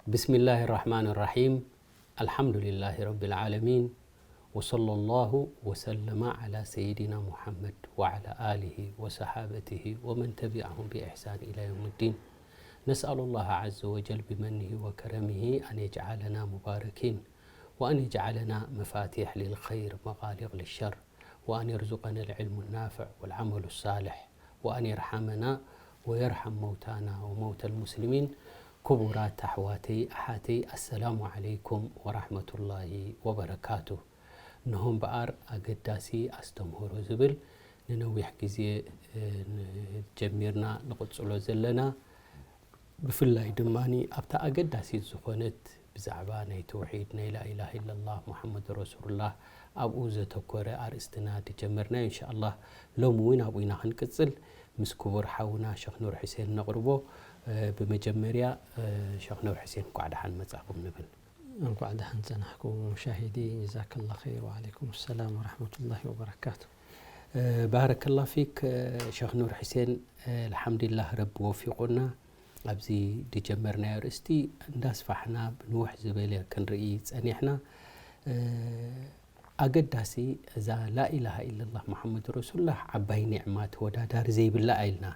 بسم الله الرحمن الرحيم. الحمد لله رب العالمين. وصلى الله وسلم على سيدنا محمد وعلى آله وصحابته ومن تبعهم بإحسان إلى يوم الدين. نسأل الله عز وجل بمنه وكرمه أن يجعلنا مباركين، وأن يجعلنا مفاتيح للخير مغاليق للشر، وأن يرزقنا العلم النافع والعمل الصالح، وأن يرحمنا ويرحم موتانا وموتى المسلمين. ክቡራት ኣሕዋተይ ኣሓተይ፣ ኣሰላሙ ዓለይኩም ወራሕመቱላሂ ወበረካቱ። እንሆ እምበኣር ኣገዳሲ ኣስተምህሮ ዝብል ንነዊሕ ግዜ፣ እ፣ ን-፣ ጀሚርና ንቕጽሎ ዘለና፣ ብፍላይ ድማ ኣብታ ኣገዳሲት ዝኾነት ብዛዕባ ናይ ተውሒድ፣ ናይ ላኢላሃ ኢለላህ ሙሓመድ ረሱሉላህ፣ ኣብኡ ዘተኮረ ኣርእስትና ድጀመርናዮ። ኢንሻኣላህ ሎሚ እውን ኣብኡ ኢና ክንቅጽል። ምስ ክቡር ሓውና ሸኽ ኑር ሕሴን ነቕርቦ። እ፣ ብመጀመርያ፣ እ፣ ሸኽ ኑር ሕሴን እንኳዕ ደሓን መጻእኩም ንብል። እንኳዕ ደሓን ጸናሕኩም ሙሻሂዲ፣ ጀዛከላ ኸይር። ወዓለይኩም ሰላም ወራሕመቱላሂ ወበረካቱ። እ፣ ባረከላ ፊክ፣ እ፣ ሸኽ ኑር ሕሴን። እ፣ ኣልሓምዱሊላህ ረቢ ወፊቑና ኣብዚ ድጀመርናዮ ኣርእስቲ እንዳስፋሕና ብንውሕ ዝበለ ክንርኢ ጸኒሕና። እ፣ ኣገዳሲ እዛ ላኢላሃ ኢለላህ ሙሓመድ ረሱሉላህ ዓባይ ኒዕማ ተወዳዳሪ ዘይብላ ኢልና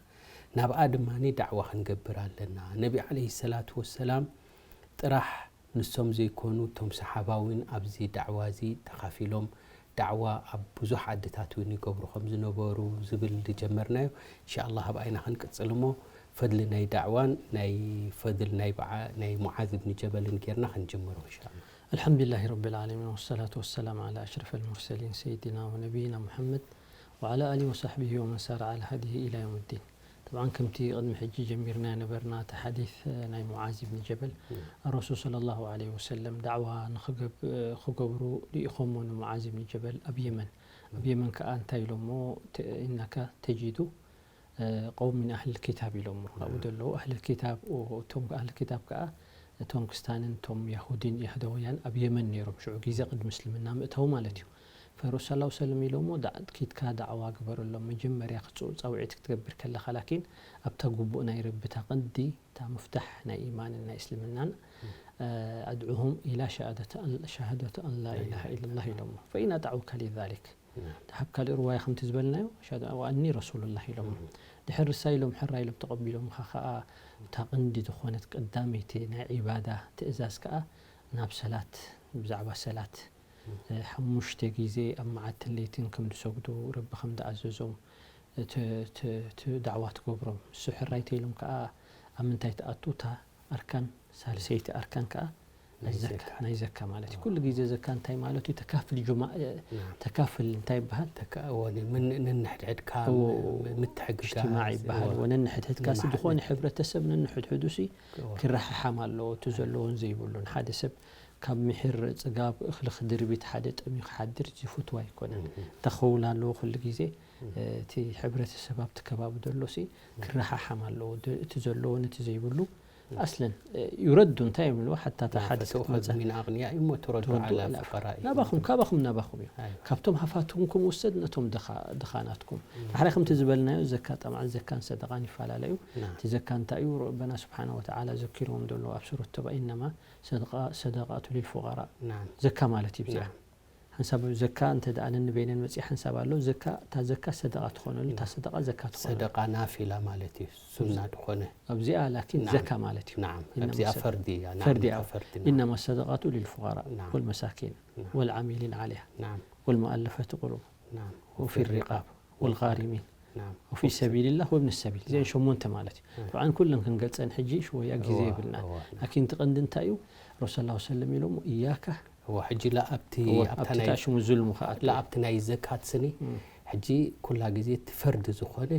ናብኣ ድማ ዳዕዋ ክንገብር ኣለና። ነቢ ዓለይሂ ሰላቱ ወሰላም ጥራሕ ንሶም ዘይኮኑ እቶም ሰሓባ እውን ኣብዚ ዳዕዋ እዚ ተኻፊሎም ዳዕዋ ኣብ ብዙሕ ዓድታት እውን ይገብሩ ከም ዝነበሩ ዝብል ዝጀመርናዮ። ኢንሻኣላህ ኣብኣ ኢና ክንቅጽል እሞ ፈድሊ ናይ ዳዕዋን ናይ ፈድል ናይ በዓ-፣ ናይ ሙዓዝ ብን ጀበልን ጌርና ክንጅምሮ ኢንሻኣላህ። الحمد لله رب العالمين والصلاة والسلام على أشرف المرسلين سيدنا ونبينا محمد وعلى آله وصحبه ومن سار على هديه إلى يوم الدين. طبعا ከምቲ ቅድሚ ሕጂ ጀሚርና ነበርና እቲ ሓዲስ ናይ ሙዓዝ ብን ጀበል ረሱል ሰለላሁ ዐለይሂ ወሰለም ዳዕዋ ንኽገብ-፣ ክገብሩ ልኢኾሞ ንሙዓዝ ብን ጀበል ኣብ የመን። ኣብ የመን ከዓ እንታይ ኢሎሞ? ተ-፣ ኢነካ ተጂዱ እ፣ ቀውም ሚን ኣህል ኪታብ ኢሎሞ። ኣብኡ ናም። ዘለዉ ኣህል ኪታብ፣ ኦ-፣ እቶም ኣህል ኪታብ ከኣ እቶም ክስታንን እቶም የሁዲን የህደውያን ኣብ የመን ነይሮም። ሽዑ ግዜ ቅድሚ እስልምና ምእታው ማለት እዩ። ፈረሱ ሰለላሁ ዐለይሂ ወሰለም ኢሎሞ፣ "ዳ-፣ ኪድካ ዳዕዋ ግበረሎም። መጀመርያ ክትጽኡ ጻውዒት ክትገብር ከለኻ፣ ላኪን ኣብታ ግቡእ ናይ ረቢ እታ ቀንዲ፣ እታ ምፍታሕ ናይ ኢማንን ናይ እስልምናን፣ እ፣ ኣድዑሁም ኢላ ሸሃደተ ኣን-፣ ሸሃደተ ኣን ላ ኢላሃ ኢለላህ" ኢሎሞ። ፈኢን ኣጣዑካ ሊዛሊክ። ናም። ኣብ ካልእ ርዋያ ከምቲ ዝበልናዮ፣ "ኣሽሃዱ ወኣኒ ረሱሉላህ" ኢሎሞ። እም። ድሕሪ ንሳ ኢሎም ሕራይ ኢሎም ተቐቢሎምኻ ኸኣ፣ እታ ቀንዲ ዝኾነት ቀዳመይቲ ናይ ዒባዳ ትእዛዝ ከኣ ናብ ሰላት፣ ብዛዕባ ሰላት፣ እም። እ፣ ሓሙሽተ ግዜ ኣብ መዓልትን ለይትን ከም ዝሰግዱ ረቢ ከም ዝኣዘዞም፣ እ፣ ት-፣ ት-፣ ት-፣ ዳዕዋ ትገብሮም። እሱ ሕራይ ተኢሎም ከኣ ኣብ ምንታይ ትኣቱ? እታ ኣርካን፣ ሳልሰይቲ ኣርካን ከኣ ናይ ናይ ዘካ፣ ዘካ። ናይ ዘካ ማለት እዩ። ኩሉ ግዜ ዘካ እንታይ ማለት እዩ? ተካፍል ጁማ-፣ እ፣ ናም። ተካፍል እንታይ ይበሃል? ተካ-፣ ወኒ-፣ ምን-፣ ነንሕድሕድካ እዎ፣ ም-፣ ምትሕግጋዝ፣ እጅትማዕ ይበሃል። እዎ። ወነንሕድሕድካ ሲ ንማሕ-፣ ዝኾነ ን-፣ ሕብረተሰብ ነንሕድሕዱ ሲ እዎ። ክረሓሓም ኣለዎ። እቲ ዘለዎን ዘይብሉን። ሓደ ሰብ ካብ ምሒር ጽጋብ እኽሊ ክድርቢት ሓደ ጠምዩ ክሓድር ዝፍትዋ ኣይኮነን። እም። ተኸውን ኣለዎ ኩሉ ግዜ። እም። እ፣ እቲ ሕብረተሰብ ኣብቲ ከባቢ ዘሎ ሲ እም። ክረሓሓም ኣለዎ። ድ-፣ እቲ ዘለዎን እቲ ዘይብሉ እም። ኣስለን፣ እ፣ ዩረዱ እንታይ ይብልዎ? ሓታ እታ እም፣ ሓዲስ فتؤخذ ክትመጽእ من أغنيائهم وترد ትረዱ على ኣላፍ። فقرائهم። ናባኹም፣ ካባኹም ናባኹም እዩ። ኣይዋ። ካብቶም ሃፋትኩም ክምውሰድ ነቶም ድኻ-፣ ድኻናትኩም። እም። ዳሕራይ ከምቲ ዝበልናዮ ዘካ ጠብዓን ዘካን ሰደቓን ይፈላለዩ። ናም። እቲ ዘካ እንታይ እዩ? ረበና ስብሓነ ወተዓላ ዘኪርዎም ዘሎ ኣብ ሱረት ተውባ፣ "ኢነማ ሰደቃ-፣ ሰደቃቱ ሊልፉቀራ." ናም። ዘካ ማለት እዩ ብዚኣ። ናም። ሓንሳብ ዘካ እንተ ደኣ ነንበይነን መጺኣ ሓንሳብ ኣሎ፣ ዘካ፣ እታ ዘካ ሰደቓ ትኾነሉ፣ እታ ሰደቓ ዘካ ትኾነሉ። ሰደቓ ናፊላ ማለት እዩ፣ ሱና ዝኾነ። ኣብዚኣ ላኪን ናም። ዘካ ማለት እዩ። ናም። ኢነማ ኣብዚኣ ሰደ-፣ ፈርዲ እያ። ናም፣ ፈርዲ እታ እያ። ፈርዲ፣ ናም። ኢነማ ሰደቃቱ ሊልፉቀራ ናም። ወልመሳኪን ናም። ወልዓሚሊን ዓለይሃ ናም። ወልሙኣለፈቲ ቁሉብ ናም። ወፊ ሪቃብ ወልጋሪሚን ናም። ወፊ ሰቢልላህ ወብኒ ሰቢል። እዚአን ናም። ሸሞንተ ማለት እዩ። ናም። ጠብዓን ኩለን ክንገልጸን ሕጂ ሽወያ ግዜ እዋ፣ የብልናን። እዋ፣ ናም። ላኪን እቲ ቀንዲ እንታይ እዩ? ረሱል ሰለላሁ ዐለይሂ ወሰለም ኢሎሞ፣ "እያካ" እዋ፣ ሕጂ ላ ኣብቲ፣ እዋ፣ ኣብታ ኣብቲ ናይ ታሽሙ ዙልሙ ከኣ ኣትዩ። ላ ኣብቲ ናይ ዘካት ስኒ፣ እም። ሕጂ ኩላ ግዜ እቲ ፈርዲ ዝኾነ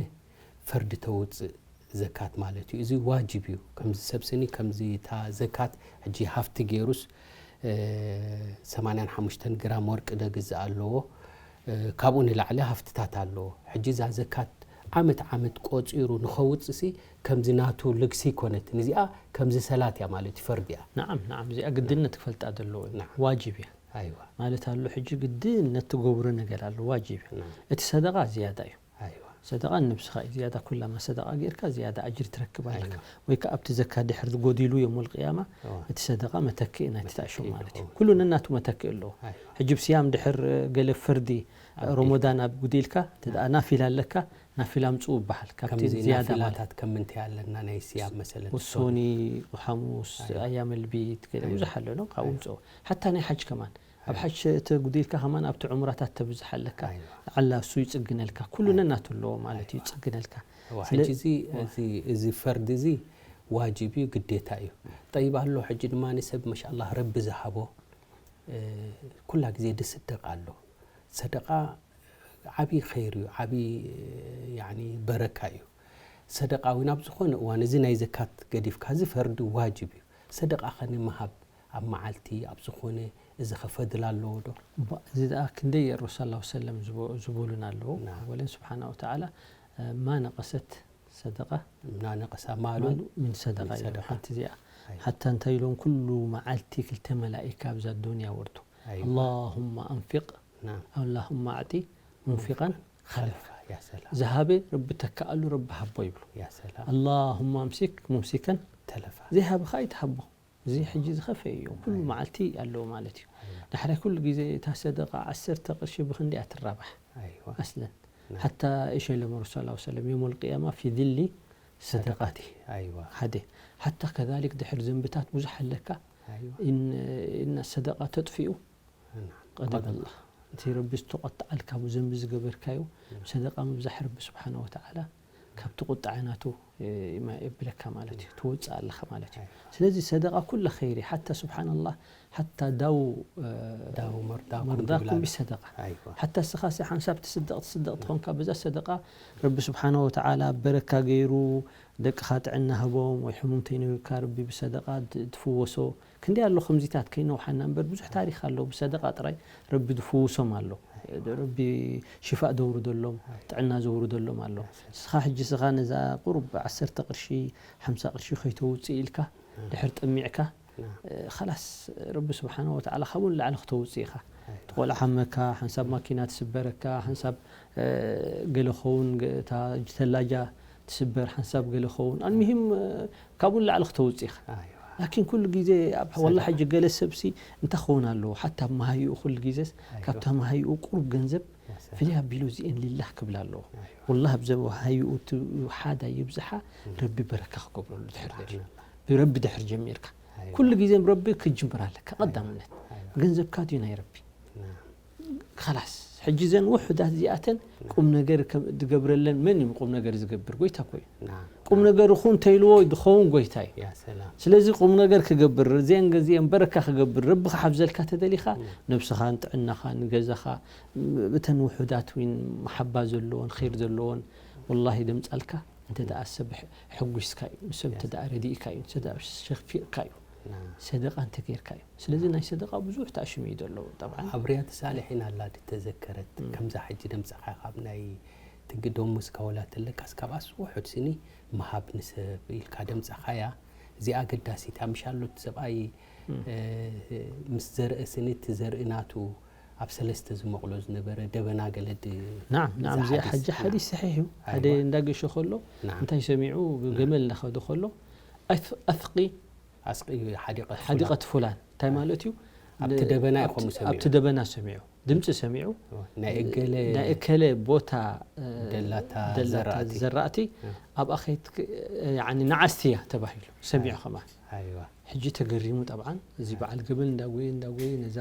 ፈርዲ ተውጽእ ዘካት ማለት እዩ። እዚ ዋጅብ እዩ። ከምዚ ሰብ ስኒ፣ ከምዚ እታ ዘካት ሕጂ ሃፍቲ ገይሩስ፣ እ፣ ሰማንያን ሓሙሽተን ግራም ወርቂ ደግዝእ ኣለዎ። እ፣ ካብኡ ንላዕሊ ሃፍትታት ኣለዎ። ሕጂ እዛ ዘካት ዓመት ዓመት ቆጺሩ ንኸውጽእ ሲ፣ ከምዚ ናቱ ልግሲ ኣይኮነትን። እዚኣ ከምዚ ሰላት እያ ማለት እዩ፣ ፈርድ እያ። ነዓም፣ ነዓም፣ እዚኣ ግድነት ክፈልጣ ዘለዎ እዩ። ነዓም። ዋጅብ እያ። ኣይዋ። ማለት ኣሎ፣ ሕጂ ግድነት ትገብሮ ነገር ኣሎ፣ ዋጅብ እዩ። ነዓም። እቲ ሰደቓ ዝያዳ እዩ። ኣይዋ። ሰደቓ ንነብስኻ እዩ። ዝያዳ ኩላማ ሰደቓ ጌርካ ዝያዳ ኣጅሪ ትረክብ ኣለካ። ኣይዋ። ወይ ከኣ ኣብቲ ዘካ ድሕር ጎዲሉ የውመል ቅያማ እዋ። እቲ ሰደቓ መተክኢ ናይቲ መተክኢ ተኣሽሙ ማለት እዩ። ይኸውን። ኩሉ ነናቱ መተክኢ ኣለዎ። ኣይዋ። ሕጂ ብስያም ድሕር ገለ ፍርዲ ኣቢልካ። ረመዳን ኣብ ጉዲልካ፣ እቲ ደኣ ናፊላ ኣለካ፣ ናፊላ ኣምጽኡ ይበሃል። ካብቲ ከምዚ ዝያዳ ማለት ናፊላታት ከም ምንታይ ኣለና ናይ ስያም መሰለን ወሶኒ፣ ሓሙስ፣ ኣይዋ። ኣያመል ቢት፣ ገለ ኣይዋ። ብዙሕ ኣሎ፣ ኖ? ካብኡ ኣይዋ። ምጽኡ። ሓታ ናይ ሓጅ ከማን። ኣብ ኣይዋ። ሓጅ ተጉዲልካ ከማን ኣብቲ ዑምራታት ተብዝሕ ኣለካ። ኣይዋ። ንዓላ እሱ ይጽግነልካ። ኩሉ ኣይዋ። ነናቱ ኣለዎ ማለት እዩ፣ ኣይዋ። ይጽግነልካ። እዋ፣ ስለ-፣ ሕጂ እዚ፣ እዋ። እዚ፣ እዚ ፈርዲ እዚ ዋጅብ እዩ፣ ግዴታ እዩ። ጠይብ ኣሎ፣ ሕጂ ድማ ንሰብ ማሻኣላህ ረቢ ዝሃቦ፣ እ፣ ኩላ ግዜ ድስደቕ ኣሎ። ሰደቓ ዓቢ ኸይር እዩ፣ ዓቢ፣ ያኒ፣ በረካ እዩ። ሰደቓ እውን ኣብ ዝኾነ እዋን፣ እዚ ናይ ዘካት ገዲፍካ፣ እዚ ፈርዲ ዋጅብ እዩ። ሰደቓ ኸ ንምሃብ ኣብ መዓልቲ፣ ኣብ ዝኾነ፣ እዚ ኸ ፈድላ ኣለዎ ዶ? እባ፣ እዚ ደኣ ክንደይ ረሱል ሰለላሁ ዐለይሂ ወሰለም ዝቦ-፣ ዝቦሉና ኣለዉ። ናም። ኣወለን ስብሓና ወተዓላ፣ እ፣ ማ ነቀሰት ሰደቓ፣ ማ ነቀሳ ማሉን ማሉ ምን ሰደቓ ምን ኢሎም። ሰደቓ። ሓንቲ እዚኣ። ኣይዋ። ሓታ እንታይ ኢሎም፣ ኩሉ መዓልቲ ክልተ መላኢካ ኣብዛ ዱንያ ወርዱ። ኣይዋ። ኣላሁማ ኣንፊቅ፣ ናም። ኣላሁማ ኣዕጢ፣ ሙንፊቀን ኸለፋ። ኸለፋ። ያ ሰላም። ዝሃበ ረቢ ተካኣሉ፣ ረቢ ሃቦ ይብሉ። ያ ሰላም። ኣላሁማ ኣምሲክ ሙምሲከን ተለፋ። ዘይሃበ ኸኣ ኣይትሃቦ። እዚ ሕጂ ዝኸፈ እዩ። ኩሉ ኣይዋ። መዓልቲ ኣለዎ ማለት እዩ። ኣይዋ። ዳሕራይ ኩሉ ግዜ እታ ሰደቓ ዓሰርተ ቅርሺ ብኽንደይ እያ ትራባሕ? ኣይዋ። ኣስለን። ናም። ሓታ እሸ ኢሎም ረሱል ሰለላሁ ዐለይሂ ወሰለም፣ የውመል ቅያማ ፊ ዚሊ ሰደቃቲ። ሰደቃቲ። ኣይዋ። ሓደ። ሓታ ከዛሊክ ድሕር ዘንብታት ብዙሕ ኣለካ። ኣይዋ። ኢን-፣ ኢነ ሰደቓ ተጥፊኡ። ናም። ቀደም ቀደም። ኣላህ። እቲ ረቢ ዝተቆጥዓልካ ዘንቢ ዝገበርካዮ፣ ናም። ሰደቓ ምብዛሕ ረቢ ስብሓነ ወተዓላ ካብቲ ቁጥዓ ናቱ፣ እ፣ የብለካ ማለት እዩ፣ ትወፅእ ኣለኻ ማለት እዩ። ኣይዋ። ስለዚ ሰደቓ ኩለ ኸይር እዩ። ሓታ ስብሓንላህ፣ ሓታ ዳው፣ እ፣ ዳው መርዳኩም መርዳኩም ትብል ኣላ። ብሰደቓ። ኣይዋ። ሓታ እስኻ ሲ ሓንሳብ ትስደቕ፣ ትስደቕ ትኾንካ፣ በዛ ሰደቓ ረቢ ስብሓነ ወተዓላ በረካ ገይሩ፣ ደቅኻ ጥዕና ህቦም፣ ወይ ሕሙምተይ ነይሩካ ረቢ ብሰደቓ ድ-፣ ትፍወሶ። ክንደይ ኣሎ ከምዚታት ከይነውሓና እምበር፣ ብዙሕ ታሪኽ ኣሎ። ብሰደቓ ጥራይ ረቢ ዝፍውሶም ኣሎ። ኣይዋ። ረቢ ሽፋእ ዘውርደሎም፣ ኣይ። ጥዕና ዘውርደሎም ኣሎ። ያ ሰላም። ንስኻ ሕጂ፣ ንስኻ ነዛ ቁሩብ ዓሰርተ ቅርሺ፣ ሓምሳ ቅርሺ ከይተውጽእ ኢልካ፣ እ። ድሕር ጠሚዕካ፣ ና። እ፣ ኸላስ ረቢ ስብሓነ ወተዓላ ካብኡ ንላዕሊ ክተውጽእ ኢኻ። ኣይዋ። እቲ ቆልዓ ሓመካ፣ ሓንሳብ ማኪና ትስበረካ፣ ሓንሳብ፣ እ፣ ገለ ኸውን፣ ገ-፣ እታ ተላጃ ትስበር፣ ሓንሳብ ገለ ኸውን። ኣልሙሂም፣ እ፣ ካብኡ ንላዕሊ ክተውጽእ ኢኻ። ኣይዋ። ላኪን ኩሉ ግዜ ኣብ፣ ወላ ሰደቓ። ሕጂ ገለ ሰብሲ እንታይ ክኸውን ኣለዎ? ሓታ ኣብ መሃይኡ ኩሉ ግዜስ፣ ኣይዋ። ካብታ መሃይኡ ቁሩብ ገንዘብ ያ ሰላም። ፍልይ ኣቢሉ እዚኤን ሊላህ ክብል ኣለዎ። ኣይዋ። ወላ ኣብ ዘ-፣ መሃይኡ እቲ ውሓዳ ይብዝሓ፣ እም። ረቢ በረካ ክገብረሉ ድሕር ደልዩ። ስብሓንላህ። ብረቢ ድሕር ጀሚርካ። ኣይዋ። ኩሉ ግዜ ረቢ ክትጅምር ኣለካ፣ ኣይዋ። ቀዳምነት። ኣይዋ። ገንዘብካ ድዩ ናይ ረቢ? ና። ኸላስ፣ ሕጂ እዘን ውሑዳት እዚኣተን ቁም ነገር ከም ዝገብረለን መን እዩ ቁም ነገር ዝገብር? ጎይታ እኮ እዩ። ናም። ቁም ነገር ኩን እንተኢልዎ ዝኸውን ጎይታ እዩ። ያ ሰላም። ስለዚ ቁም ነገር ክገብር፣ እዚአን ገዚአን በረካ ክገብር፣ ረቢ ክሓብዘልካ ተደሊኻ፣ ናም። ነብስኻን ጥዕናኻን ገዛኻ፣ እተን ውሑዳት እውን መሓባ ዘለዎን ኸይር ዘለዎን ወላሂ ደምጻልካ፣ እንተ ደኣ ሰብ ሕ-፣ ሕጒስካ እዩ፣ ንሰብ እንተ ደኣ ረዲእካ እዩ፣ እንተ ደኣ ሸፊቕካ እዩ። ናም። ሰደቓ እንተ ጌርካ እዩ። ስለዚ ናይ ሰደቓ ብዙሕ ተኣሽሙ እዩ ዘሎ። ጠብዓን ኣብ ሪያድ ሳሊሒን ኣላ ድተዘከረት፣ እም። ከምዛ ሕጂ ደምጻኻ ካብ ናይ ትግደሙ እስካ ወላ ተለካስ ካብኣስ ውሑድ ስኒ ምሃብ ንሰብ ኢልካ ደምጻኻያ። እዚኣ ኣገዳሲት እያ። ምሽ ኣሎ እቲ ሰብኣይ፣ እም። እ፣ ምስ ዘርአ ስኒ እቲ ዘርኢ ናቱ ኣብ ሰለስተ ዝመቕሎ ዝነበረ ደበና ገለ ድ-፣ ናዓም፣ ናዓም፣ እዛ እዚኣ ሓዲስ፣ ሕጂ ናዓም። ሓዲስ ሰሒሕ እዩ። ሓደ ኣይዋ። እንዳገሸ ከሎ ናዓም። እንታይ ሰሚዑ፣ ናዓም። ገመል እንዳኸደ ከሎ፣ ኣፍ-፣ ኣፍቂ ኣስቂ ሓዲቐት ሓዲቐት ፉላን። ፉላን። እንታይ ማለት እዩ? ኣብቲ ን-፣ ደበና ኣብቲ፣ ይኾኑ ሰሚዑ። ኣብቲ ደበና ሰሚዑ። ድምፂ ሰሚዑ። ናይ እገለ ናይ እከለ ቦታ፣ እ፣ ደላታ ደላታ ዘራእቲ። ዘራእቲ እ። ኣብኣ ከይት-፣ እ፣ ያኒ ንዓስቲ እያ ተባሂሉ። ሰሚዑ ኣይ-፣ ከማን። ኣይዋ። ሕጂ ተገሪሙ ጠብዓን፣ እዚ በዓል ገመል እንዳጎየ፣ እንዳጎየ ነዛ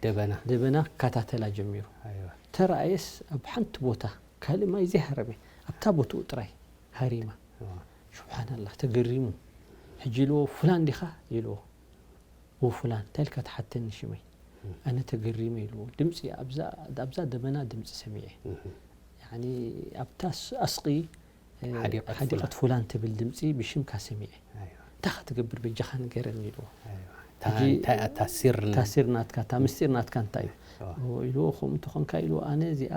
ደበና። ደበና ክከታተላ ጀሚሩ። ኣይዋ። ተረኣየስ ኣብ ሓንቲ ቦታ፣ ካልእ ማይ ዘይሃረመ፣ ኣብታ ቦትኡ ጥራይ ሃሪማ። እዋ። ሱብሓነላህ፣ ተገሪሙ። ሕጂ ኢልዎ፣ "ፉላን ዲኻ?" ኢልዎ። "እዎ፣ ፉላን፣ እንታይ ኢልካ ትሓተኒ ሽመይ?" እም። ኣነ ተገሪመ ኢልዎ። ድምጺ ኣብዛ፣ ኣብዛ ደበና ድምጺ ሰሚዐ። እህ። ያኒ፣ ኣብታ ስ-፣ ኣስቒ፣ እ፣ ሓዲቐት ሓዲቐት ፉላን። ፉላን ትብል ድምጺ ብሽምካ ሰሚዐ። ኣይዋ። "እንታይ ኢኻ ትገብር በጃኻ ንገረኒ?" ኢልዎ። ኣይዋ። እታ፣ ሕጂ እንታይ እያ እታ ሲር ን-፣ እታ ሲር ናትካ፣ እታ ምስጢር ናትካ እንታይ እዩ? እዋ። እዎ ኢልዎ፣ ከምኡ እንተኾንካ ኢልዎ፣ ኣነ እዚኣ፣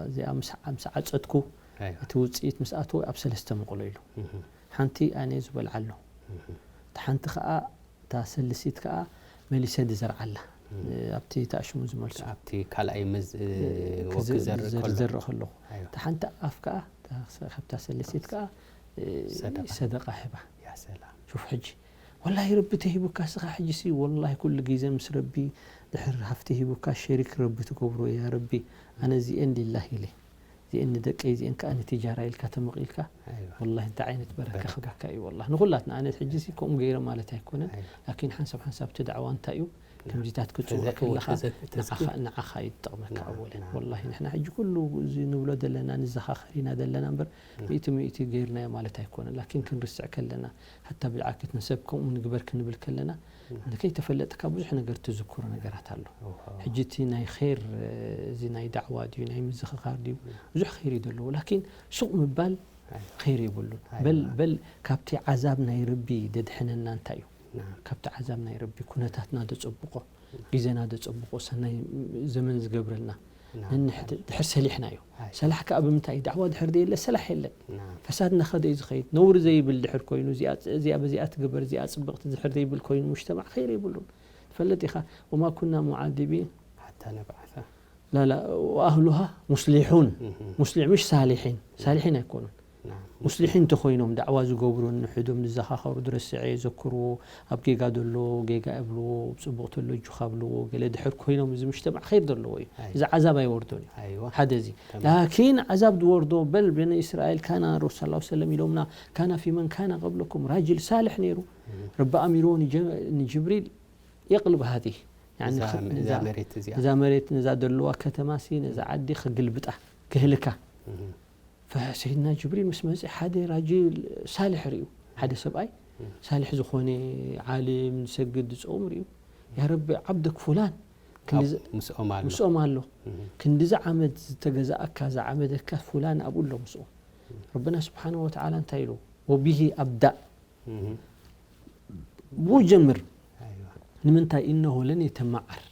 እዚኣ ምስ፣ ምስ ዓጸድኩ፣ ኣይዋ። እቲ ውጽኢት ምስ ኣተወ ኣብ ሰለስተ መቕሎ ኢሉ። እህ። ሓንቲ ኣነ ዝበልዓ ኣሎ። እህ። እታ ሓንቲ ከኣ፣ እታ ሰልሲት ከኣ መሊሰ ድዘርዓላ። እህ። እ፣ ኣብቲ ተኣሽሙ ዝመልሶ። ኣብቲ ካልኣይ መዝ-፣ እ፣ እ፣ ወኪ ክዘ-፣ ዘርኢ ዘር-፣ ከሎ። ዘርኢ ከለኹ። ኣይዋ። እታ ሓንቲ ኣፍ ከኣ፣ እታ ካብታ ሰለሲት ከኣ ሰደቃ ሂባ። ያ ሰላም። ሹፍ ሕጂ ወላሂ ረቢ ተሂቡካ ስኻ ሕጂ ሲ ወላሂ ኩሉ ግዜ ምስ ረቢ ድሕር ሃፍቲ ሂቡካ ሸሪክ ረቢ ትገብሮ ያ ረቢ ኣነ እዚኤን ሊላሂ ኢለ እዚኤን ንደቀይ እዚኤን ከኣ ንትጃራ ኢልካ ተመቒልካ ወላሂ እንታይ ዓይነት በረካ ክበካ እዩ ወላሂ ንኹላትና ኣነ ሕጂ ሲ ከምኡ ገይረ ማለት ኣይኮነን ላኪን ሓንሳብ ሓንሳብ እቲ ዳዕዋ እንታይ እዩ ከምዚታት ክጽውዕ ከለኻ ንዓኻ እዩ ዝጠቕመካ ኣወለን ወላሂ ንሕና ሕጂ ኩሉ እዚ ንብሎ ዘለና ንዘኻኸር ኢና ዘለና እምበር ሚእቲ ሚእቲ ገይርናዮ ማለት ኣይኮነን ላኪን ክንርስዕ ከለና ሓታ ብልዓክት ንሰብ ከምኡ ንግበር ክንብል ከለና ንከይተፈለጥካ ብዙሕ ነገር ትዝክሮ ነገራት ኣሎ ሕጂ እቲ ናይ ኸይር እዚ ናይ ዳዕዋ ድዩ ናይ ምዝኽኻር ድዩ ብዙሕ ኸይር እዩ ዘለዎ ላኪን ሱቕ ምባል ኸይር የብሉን በል በል ካብቲ ዓዛብ ናይ ረቢ ደድሕነና እንታይ እዩ ካብቲ ዓዛብ ናይ ረቢ ኩነታትና ደጸብቆ ግዜና ደጸብቆ ሰናይ ዘመን ዝገብረልና ነንሕድ ድሕር ሰሊሕና እዩ ሰላሕ ከኣ ብምንታይ እዩ ዳዕዋ ድሕር ዘየለ ሰላሕ የለን ፈሳድ እናኸደ እዩ ዝኸይድ ነውሪ ዘይብል ድሕር ኮይኑ እዚኣ በዚኣ ትግበር እዚኣ ጽብቕቲ ድሕር ዘይብል ኮይኑ ሙጅተማዕ ኸይር የብሉን ትፈልጥ ኢኻ ወማ ኩና ሙዓዚቢን ሓታ ነብዓሳ ላላ ወኣህሉሃ ሙስሊሑን ሙስሊሕ ምሽ ሳሊሒን ሳሊሒን ኣይኮኑን ሙስሊሒን እንተኾይኖም ዳዕዋ ዝገብሩ ንሕዶም ዝዘኻኸሩ ድረስዐ የዘክርዎ ኣብ ጌጋ ዘሎ ጌጋ እብልዎ ጽቡቕ ተሎ እጁ ካብልዎ ገለ ድሕር ኮይኖም እዚ ምጅተማዕ ኸይር ዘለዎ እዩ እዚ ዓዛብ ኣይወርዶን እዩ ሓደ እዚ ላኪን ዓዛብ ዝወርዶ በል በኒ እስራኤል ካና ረሱል ላ ሰለም ኢሎምና ካና ፊ መን ካና ቀብለኩም ራጅል ሳልሕ ነይሩ ረቢ ኣሚርዎ ንጅብሪል የቕልብ ሃዚህ እዛ መሬት ነዛ ዘለዋ ከተማ ሲ ነዛ ዓዲ ክግልብጣ ክህልካ ፈሰይድና ጅብሪል ምስ መፀ ሓደ ራጅል ሳልሕ ርዩ ሓደ ሰብኣይ ሳልሕ ዝኾነ ዓልም ዝሰግድ ዝፀውም ርዩ ያ ረቢ ዓብደክ ፉላን ምስኦም ኣሎ ክንዲዚ ዓመት ዝተገዛእካ ዝዓመደካ ፉላን ኣብኡ ኣሎ ምስኦም ረብና ስብሓን ወተዓላ እንታይ ኢሉ ወብሂ ኣብዳእ ብኡ ጀምር ንምንታይ እነሆ ለን የተማዓር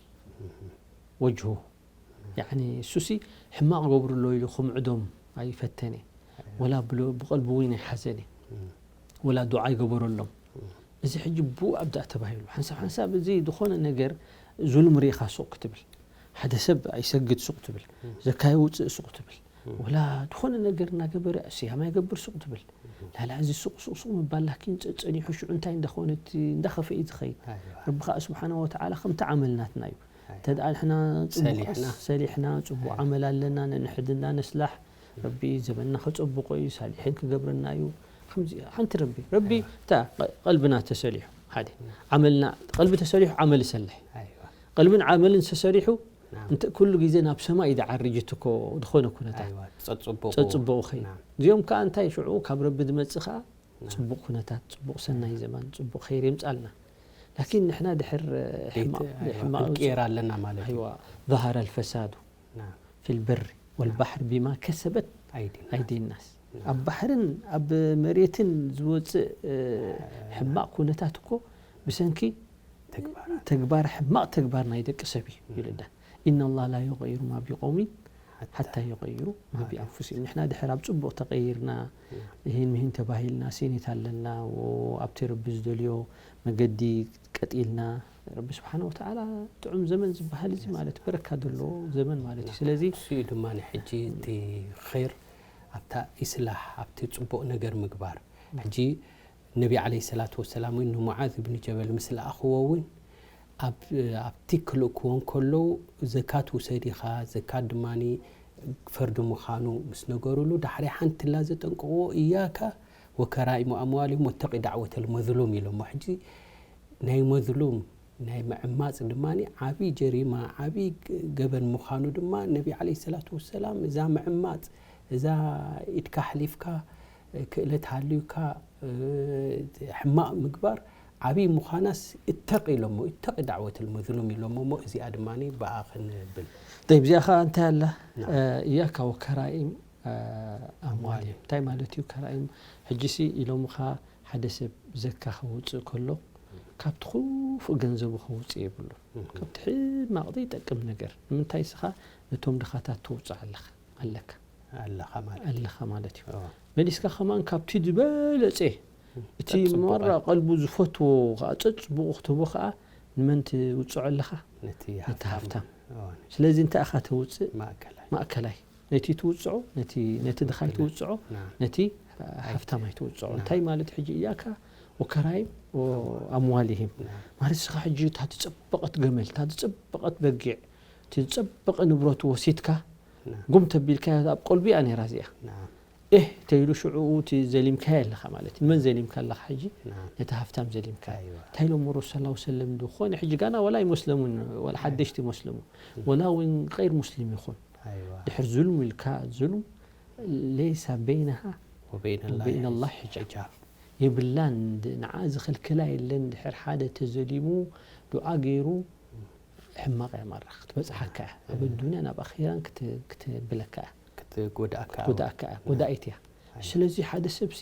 ወጅሁ ያኒ እሱሲ ሕማቕ ገብርሎ ኢሉ ክምዕዶም ኣይፈተነ ወላ ብቀልቢ እውን ኣይሓዘነ ወላ ዱዓ ኣይገበረሎም እዚ ሕጂ ብኡ ኣብዳእ ተባሂሉ ሓንሳብ ሓንሳብ እዚ ዝኾነ ነገር ዙሉም ርኢኻ ሱቕ ክትብል ሓደ ሰብ ኣይሰግድ ሱቕ ትብል ዘካይ ውፅእ ሱቕ ትብል ወላ ዝኾነ ነገር እናገበረ ስያማ ይገብር ሱቕ ትብል ላላ እዚ ሱቕ ሱቕ ሱቕ ምባል ላኪን ጸኒሑ ሽዑ እንታይ እንዳኾነ እንዳኸፈ እዩ ዝኸይድ ረቢ ከዓ ስብሓና ወተዓላ ከምቲ ዓመል ናትና እዩ እንተ ደኣ ንሕና ጽቡቕ ሰሊሕና ጽቡቕ ዓመል ኣለና ነንሕድና ነስላሕ ረቢ ዘበንና ከጸብቆ እዩ ሳሊሒን ክገብረና እዩ ከምዚ ሓንቲ ረቢ ረቢ እታ ቀልብና ተሰሊሑ ሓደ ዓመልና ቀልቢ ተሰሊሑ ዓመል ይሰልሕ ቀልብን ዓመልን ተሰሪሑ እንተ ኩሉ ግዜ ናብ ሰማይ እዩ ዝዓርጅ እኮ ዝኾነ ኩነታት ጸጽቡቑ ኸይ እዚኦም ከዓ እንታይ ሽዑ ካብ ረቢ ዝመጽእ ከዓ ጽቡቕ ኩነታት ጽቡቕ ሰናይ ዘማን ጽቡቕ ኸይር የምጻልና ላኪን ንሕና ድሕር ሕማቕ ክንቅየር ኣለና ማለት እዩ ظهر الفساد في البر والبحر بما كسبت أيدي الناس ኣብ ባሕርን ኣብ መሬትን ዝወፅእ ሕማቕ ኩነታት እኮ ብሰንኪ ተግባር ሕማቕ ተግባር ናይ ደቂ ሰብ እዩ ይልዳ إن الله لا يغير ما بقوم حتى يغيروا ما بأنفسهم ንሕና ድሕር ኣብ ፅቡቕ ተቐይርና ይህን ምሂን ተባሂልና ሲኒት ኣለና ኣብቲ ረቢ ዝደልዮ መገዲ ቀጢልና ረቢ ስብሓን ወተዓላ ጥዑም ዘመን ዝበሃል እዚ ማለት በረካ ዘለዎ ዘመን ማለት እዩ ስለዚ እሱ እዩ ድማ ሕጂ እቲ ኸይር ኣብታ ኢስላሕ ኣብቲ ፅቡቕ ነገር ምግባር ሕጂ ነቢ ዓለይሂ ሰላቱ ወሰላም እውን ንሙዓዝ እብኒ ጀበል ምስ ለኣኽዎ እውን ኣብቲ ክልእክዎ እንከለዉ ዘካት ውሰድ ኢኻ ዘካት ድማ ፈርዲ ምዃኑ ምስ ነገሩሉ ዳሕሪ ሓንቲ ላ ዘጠንቅቕዎ እያካ ወከራኢሙ ኣምዋሊሁም ወተቂ ዳዕወተል መዝሉም ኢሎሞ ሕጂ ናይ መዝሉም ናይ ምዕማፅ ድማ ዓብዪ ጀሪማ ዓብዪ ገበን ምዃኑ ድማ ነቢ ዓለይሂ ሰላቱ ወሰላም እዛ ምዕማፅ እዛ ኢድካ ሓሊፍካ ክእለት ሃልዩካ ሕማቕ ምግባር ዓብዪ ምዃናስ እተቕ ኢሎሞ እተቕ ዳዕወት ልመዝሉም ኢሎሞ እሞ እዚኣ ድማ ብኣ ክንብል طيب እዚኣ ከዓ እንታይ ኣላ እያካ ወከራኢም ኣምዋል እዮም እንታይ ማለት እዩ ከራኢም ሕጂሲ ኢሎምኻ ሓደ ሰብ ዘካ ከውፅእ ከሎ ካብቲ ክፉእ ገንዘቡ ከውፅእ የብሉ ካብቲ ሕማቕ ዘይጠቅም ነገር ንምንታይ ስኻ ነቶም ድኻታት ተውፅእ ኣለኻ ኣለካ ኣለኻ ማለት ኣለኻ ማለት እዩ መሊስካ ከማን ካብቲ ዝበለፀ እቲ መራ ቀልቡ ዝፈትዎ ከዓ ፀፅቡቑ ክትህቦ ከዓ ንመን ትውፅዖ ኣለኻ ነቲ ሃፍታም ስለዚ እንታይ ኢኻ ተውፅእ ማእከላይ ነቲ ትውፅዖ፣ ነቲ፣ ነቲ ድኻይ ትውፅዖ፣ ናም። ነቲ፣ አ፣ ሃፍታም ኣይትውፅዖ። ናም። እንታይ ማለት ሕጂ እያካ ወከራይም ወኣምዋሊሂም። ናም። ማለት ንስኻ ሕጂ እታ ዝፀበቐት ገመል፣ እታ ዝፀበቐት በጊዕ፣ እቲ ዝፀበቐ ንብረቱ ወሲድካ፣ ናም። ጉም ተቢልካ ኣብ ቀልቡ እያ ነይራ እዚኣ። ናም። ኤህ ተይሉ ሽዑ እቲ ዘሊምካዮ ኣለኻ ማለት እዩ። መን ዘሊምካ ኣለኻ ሕጂ? ናም። ነቲ ሃፍታም ዘሊምካ። ኣይዋ። እንታይ ኢሎም ረሱል ሰለላሁ ዐለይሂ ወሰለም ዝኾነ ሕጂ ጋና ወላ ኣይመስለሙን፣ ወላ ኣይዋ። ሓደሽቲ ይመስለሙ። እም። ወላ እውን ገይር ሙስሊም ይኹን። ኣይዋ። ድሕር ዙልም ኢልካ ዙልም ለይሳ በይነሃ ወበይነ ላሂ ወበይነ ላሂ ሒጃብ። ሒጃብ። የብላን፣ ድ-፣ ንዓ ዝኽልክላ የለን። ድሕር ሓደ ተዘሊሙ ዱዓ ገይሩ ሕማቕ እያ ማራ ክትበጽሓካ እያ። ኣብ እም። ኣዱንያን ኣብ ኣኺራን ክት-፣ ክትብለካ እያ። ክትጎድኣካ ክትጎድኣካ እያ። እም። ጎዳኢት እያ። ኣይ። ስለዚ ሓደ ሰብሲ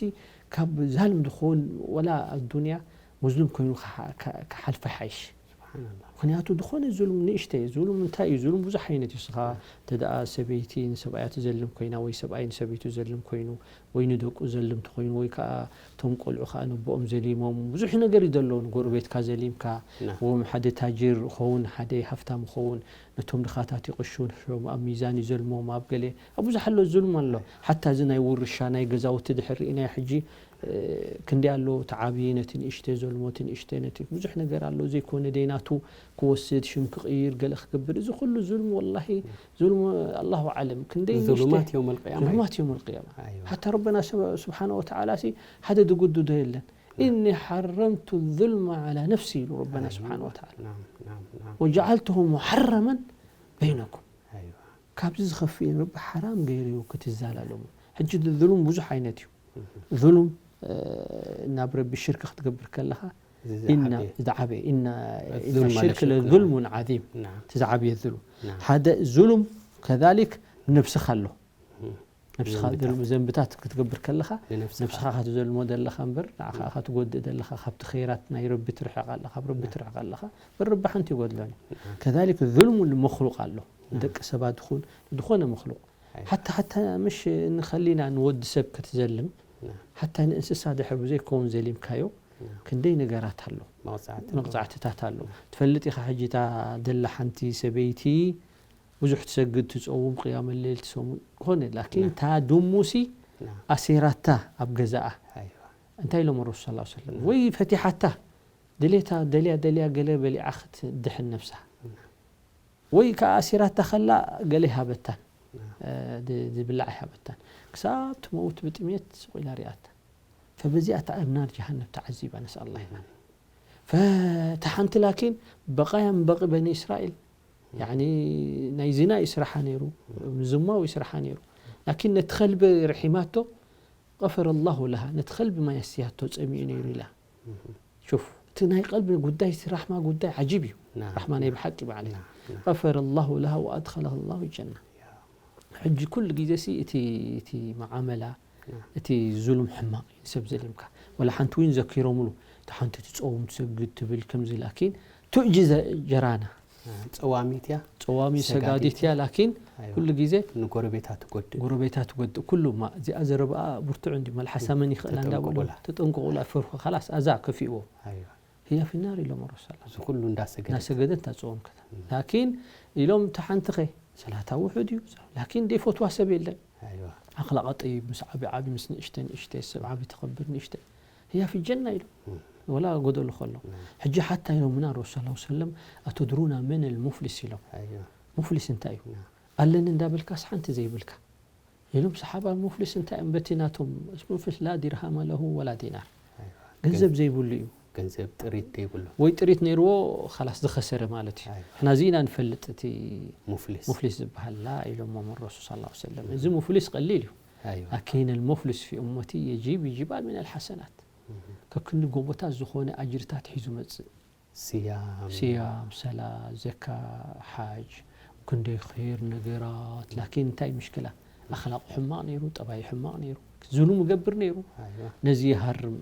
ካብ ዛልም ድኾን ወላ ኣብ ዱንያ መዝሉም ኮይኑ ክሓ-፣ ክሓልፋ ይሓይሽ። ስብሓንላህ። ምኽንያቱ ዝኾነ ዙልም ንእሽተይ፣ ዙልም እንታይ እዩ? ዙልም ብዙሕ ዓይነት እዩ። ንስኻ እም። እንተ ደኣ ሰበይቲ ንሰብኣያ ትዘልም ኮይና ወይ ሰብኣይ ንሰበይቱ ዘልም ኮይኑ ወይ ንደቁ ዘልም ተኾይኑ ወይ ከኣ እቶም ቆልዑ ከኣ ነቦኦም ዘሊሞም፣ ብዙሕ ነገር እዩ ዘሎ። ንጎረቤትካ ዘሊምካ፣ ና። ወይ ሓደ ታጅር ኸውን፣ ሓደ ሃፍታም ኸውን፣ ነቶም ድኻታት ይቕሹ፣ ንሶም ኣብ ሚዛን ይዘልሞም፣ ኣብ ገለ፣ ኣብ ብዙሕ ኣሎ፣ ዙልም ኣሎ። ሓታ እዚ ናይ ውርሻ፣ ናይ ገዛውቲ ድሕር ርኢናዮ ሕጂ፣ እ፣ ክንደይ ኣሎ፣ እቲ ዓብዪ ነቲ ንእሽተ ዘልሞ፣ እቲ ንእሽተ ነቲ፣ ብዙሕ ነገር ኣሎ፣ ዘይኮነ ደይናቱ ክወስድ፣ ሽም ክቕይር፣ ገለ ክገብር፣ እዚ ኩሉ ዙልም ወላሂ ዙልም ኣላሁ ኣዕለም። ክንደይ ንእሽተይ ዙሉማት የውመል ቅያማ እዩ። ዙሉማት የውመል ቅያማ። ኣይዋ። ሓታ ረበና ስብ-፣ ስብሓነ ወተዓላ ሲ ሓደ ድጉድዶ የለን። ናም። "ኢኒ ሓረምቱ ዙልመ ዓላ ነፍሲ" ኢሉ ረበና ኣይዋ። ስብሓነ ወተዓላ። ናም፣ ናም፣ ናም። "ወጀዓልቱሁ ሙሓረመን በይነኩም።" ኣይዋ። ካብዚ ዝኸፍእ ረቢ ሓራም ገይሩ እዩ ክትዛላለሙ። ሕጂ ዙሉም ብዙሕ ዓይነት እዩ። እህ። ዙሉም፣ እ፣ ናብ ረቢ ሽርክ ክትገብር ከለኻ፣ እዚ ኢና፣ ዝዓበየ። ዝዓበየ፣ ኢና፣ እዚ ኢና ዙልም ሽርክ ማለት ሽርክ ለዙልሙን ዓዚም። ናም። እቲ ዝዓበየ ዙሉም። ናም። ሓደ ዙሉም ከዛሊክ ነብስኻ ኣሎ። እህ። ነብስኻ ዘንብታት። ዙሉም ዘንብታት ክትገብር ከለኻ፣ ንነብስኻ። ነብስኻ ክትዘልሞ ዘለኻ እምበር፣ ንዓኻ እህ። ኢኻ ትጎድእ ዘለኻ፣ ካብቲ ኸይራት ናይ ረቢ ትርሕቕ ኣለኻ፣ ካብ ረቢ ናም። ትርሕቕ ኣለኻ፣ እምበር ረቢ ሓንቲ ይጎድሎን እዩ። ናም። ከዛሊክ ዙልሙ ንመኽሉቕ ኣሎ። ናም። ደቂ ሰባት ይኹን፣ ዝኾነ መኽሉቕ። ኣይዋ። ሓታ፣ ሓታ ምሽ ንኸሊና ንወዲ ሰብ ክትዘልም፣ ና። ሓታ ንእንስሳ ድሕር ብዘይከውን ዘሊምካዮ፣ ና። ክንደይ ነገራት ኣሎ። መቕጻዕቲ ኣሎ። መቕጻዕትታት ኣሎ። ና። ትፈልጥ ኢኻ፣ ሕጂ እታ ደላ ሓንቲ ሰበይቲ ብዙሕ ትሰግድ፣ ትጸውም፣ ቅያመ ሌል ትሰሙ፣ ኮነ፣ ላኪን ና። እታ ድሙሲ ና። ኣሲራታ ኣብ ገዛኣ። ኣይዋ። እንታይ ኢሎም ረሱል ሰለላሁ ዐለይሂ ወሰለም? ና። ወይ ፈቲሓታ፣ ድሌታ፣ ደልያ፣ ደልያ፣ ገለ በሊዓ ክትድሕን ነብሳ። ና። ወይ ከኣ ኣሲራታ ከላ ገለ ይሃበታን፣ ና። እ፣ ድ-፣ ዝብላዕ ይሃበታን። ክሳብ ትመውት ብጥሜት ስቕ ኢላ ሪኣታ። ፈበዚኣ እታ ኣብ ናር ጀሃነም ተዓዚባ፣ ነስኣል ኣላህ ና። ፈታ ሓንቲ ላኪን በቓ የንበቒ በኒ እስራኤል። ያዕኒ ናይ ዚና እዩ ስራሓ ነይሩ፣ ምዝማው እዩ ስራሓ ነይሩ። ላኪን ነቲ ከልቢ ርሒማቶ፣ غفر الله لها፣ ነቲ ከልቢ ማይ ኣስትያቶ ጸሚኡ ነይሩ ኢላ። ሹፍ፣ እቲ ናይ ቀልቢ ጉዳይ፣ እቲ ራሕማ ጉዳይ ዓጂብ እዩ። ናም። ራሕማ ናይ ብሓቂ ማለት እዩ። ናም፣ ናም። غفر الله لها وأدخلها الله الجنة። ያ። ሕጂ ኩሉ ግዜ ሲ እቲ፣ እቲ መዓመላ፣ ናም። እቲ ዙሉም ሕማቕ እዩ፣ ንሰብ ዘሊምካ። ወላ ሓንቲ እውን ዘኪሮምሉ፣ እቲ ሓንቲ ትጸውም፣ ትሰግድ፣ ትብል ከምዚ፣ ላኪን ትእጂ ዘ-፣ ጀራና። ጸዋሚት እያ። ጸዋሚ ሰጋዲት ሰጋዲት እያ፣ ላኪን ኣይዋ። ኩሉ ግዜ ንጎረቤታ ትጎድእ። ጎረቤታ ትጎድእ። ኩሉ ማ-፣ እዚኣ ዘረባኣ ብርቱዕ እንዲ፣ መልሓሳ መን ይኽእላ እንዳበሉ ተጠንቀቑላ። ተጠንቀቑላ፣ ፈርሑ፣ ኻላስ ኣዛ ከፊእዎ። ኣይዋ። ህያ ፊናር ኢሎም ረሱል ሰለላሁ ዐለይሂ ወሰለም። እዚ ኩሉ እንዳሰገደት። እንዳሰገደት እንዳጸወምከት። እም። ላኪን ኢሎም፣ እታ ሓንቲ ኸ ሰላታ ውሑድ እዩ። ላኪን ደይፈትዋ ሰብ የለን። ኣይዋ። ኣኽላቕ ጠይብ፣ ምስ ዓቢ ዓቢ፣ ምስ ንእሽተ ንእሽተ፣ ሰብ ዓቢ ተኸብር፣ ንእሽተ ህያ ፊ ጀና ኢሎም። እም። ወላ ጎደሎ ከሎ። እም። ሕጂ ሓታ ኢሎምና ረሱል ሰለላሁ ዐለይሂ ወሰለም፣ "ኣተድሩና መን ኣልሙፍሊስ?" ኢሎም። ኣይዋ። ሙፍሊስ እንታይ እዩ? እም። ኣለኒ እንዳበልካስ ሓንቲ ዘይብልካ። ኢሎም ሰሓባ፣ ሙፍሊስ እንታይ እዮም? በቲ ናቶም፣ ሙፍሊስ ላ ዲርሃመ ለሁ ወላ ዲናር። ኣይዋ። ገንዘብ ገንዘብ ዘይብሉ እዩ። ገንዘብ ጥሪት ዘይብሉ። ወይ ጥሪት ነይርዎ፣ ኻላስ ዝኸሰረ ማለት እዩ። ኣይዋ። ንሕና እዚ ኢና ንፈልጥ፣ እቲ ሙፍሊስ። ሙፍሊስ ዝበሃል ላ ኢሎሞ ረሱል ሰለላሁ ዐለይሂ ወሰለም። እዚ ሙፍሊስ ቀሊል እዩ። ኣይዋ። ላኪን ኣልሙፍሊስ ፊ ኡመቲ የጂብ ጅባል ሚን ኣልሓሰናት። እህ። ከክንዲ ጎቦታት ዝኾነ ኣጅርታት ሒዙ መጽእ። ስያም። ስያም፣ ሰላት፣ ዘካ፣ ሓጅ፣ ክንደይ ኸይር ነገራት። ላኪን እንታይ ምሽክላ? ኣኽላቑ ሕማቕ ነይሩ፣ ጠባዩ ሕማቕ ነይሩ፣ ዙሉም ይገብር ነይሩ። ኣይዋ። ነዚ ይሃርም፣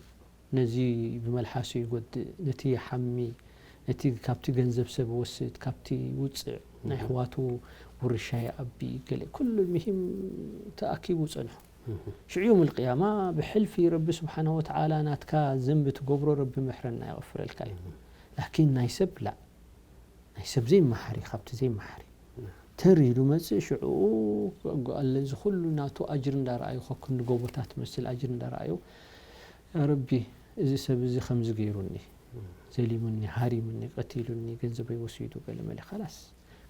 ነዚ ብመልሓሱ ይጎድእ፣ ነቲ ይሓሚ፣ ነቲ ካብቲ ገንዘብ ሰብ ይወስድ፣ ካብቲ ይውፅዕ፣ ናይ እህ። ኣሕዋቱ ውርሻ ይኣቢ፣ ገለ ኩሉ ምሂም ተኣኪቡ ጸንሑ። እህ። ሽዑ የውመል ቅያማ ብሕልፊ ረቢ ስብሓነሁ ወተዓላ ናትካ ዘንቢ ትገብሮ ረቢ ምሕረና የቕፍረልካ እዩ። እህ። ላኪን ናይ ሰብ ላ። ናይ ሰብ ዘይመሓሪ፣ ካብቲ ዘይመሓሪ። ና። ተር ኢሉ መጽእ። ሽዑ ኣለ እዚ ኩሉ ናቱ ኣጅሪ እንዳረኣዩ፣ ከክንዲ ጎቦታት መስል ኣጅሪ እንዳረኣዩ፣ "ያ ረቢ፣ እዚ ሰብ እዚ ከምዚ ገይሩኒ፣ ዘሊሙኒ፣ ሃሪሙኒ፣ ቀቲሉኒ፣ ገንዘበይ ወሲዱ ገለ መለ፣ ኸላስ